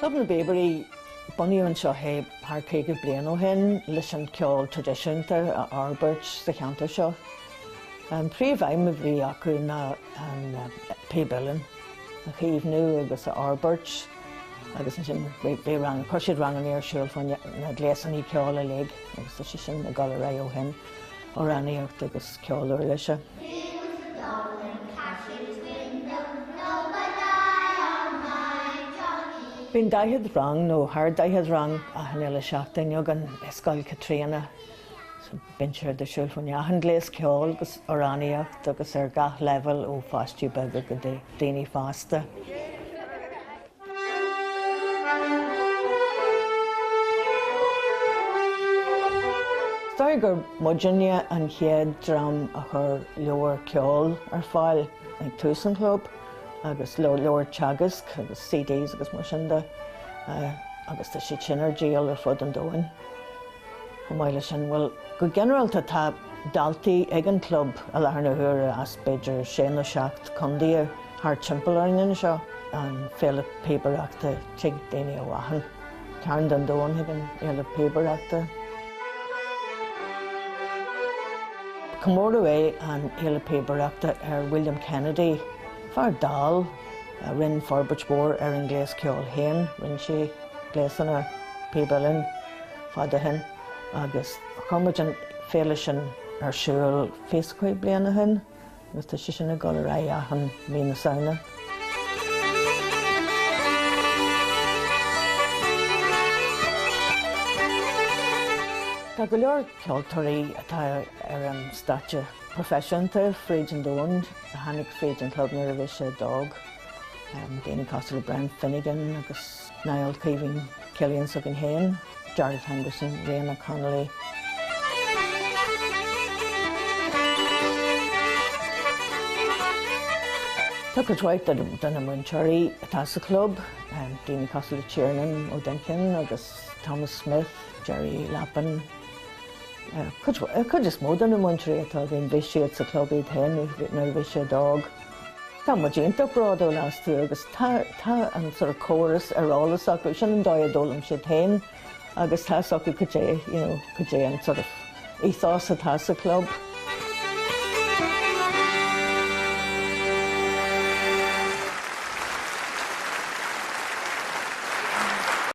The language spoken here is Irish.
Club na bPíobairí, bunaíodh anseo é thar 50 bliain ó shin leis an ceol traidisiúnta a fhorbairt sa cheantar seo. An príomhaidhm a bhí acu ná an píb uilleann a chaomhnú agus a fhorbairt agus ansin bhí rang, chuir siad ranganna ar siúl fá na gléasanna ceoil uilig agus tá sé sin ag dul ar aghaidh ó shin, amhránaíocht agus ceol uirlise. Bíonn 40 rang nó thar 40 rang achan uile seachtain againn i Scoil Chaitríona. Bíonn siad ar siúl faoin achan gléas ceoil agus amhránaíocht agus ar gach leibhéal ó pháistí beaga go dtí daoine fásta. Is dóigh gur muidinne an chéad dream a chuir leabhar ceoil ar fáil ag tús an chlub agus leabhar teagaisc agus CDs agus mar sin de agus tá siad sin ar díol ar fud an domhain. Chomh maith leis sin, bhuel, go ginearálta tá daltaí ag an gclub i láthair na huaire as b'fhéidir sé nó seacht contae thart timpeall orainn anseo. An Féile Píobaireachta, tig daoine ó achan cearn den domhan chuig an Fhéile Píobaireachta. Comóradh é an Fhéile Píobaireachta ar William Kennedy, fear dall a rinne forbairt mhór ar an ngléas ceoil féin. Rinne sé gléasanna píob uilleann fad ó shin agus chuir muid an féile sin ar siúl 25 bliain ó shin agus tá sé sin ag dul ar aghaidh achan mí na Samhna. Tá go leor ceoltóirí atá ar an stáitse proifisiúnta fríd an domhan a tháinig fríd an chlub nuair a bhí siad óg, daoine cosúil le Brian Finnegan agus Niall Caoimhín Killian s'againn féin, Jarlath Henderson, Ríona Connolly. Tá cuid mhaith de na múinteoirí atá sa chlub, daoine cosúil le Tiarnán Ó Duinnchinn agus Thomas Smith, Jerry Lappin, cuid is mó de na múinteoirí atá againn, bhí siad sa chlub iad féin nuair a bhí siad óg. Tá muid iontach bródúil astu agus tá tá an sort of córas ar eolas acu, sin an dóigh a d'fhoghlaim siad féin agus tá 'fhios acu cad é, you know, cad é an sort of ethos atá sa chlub.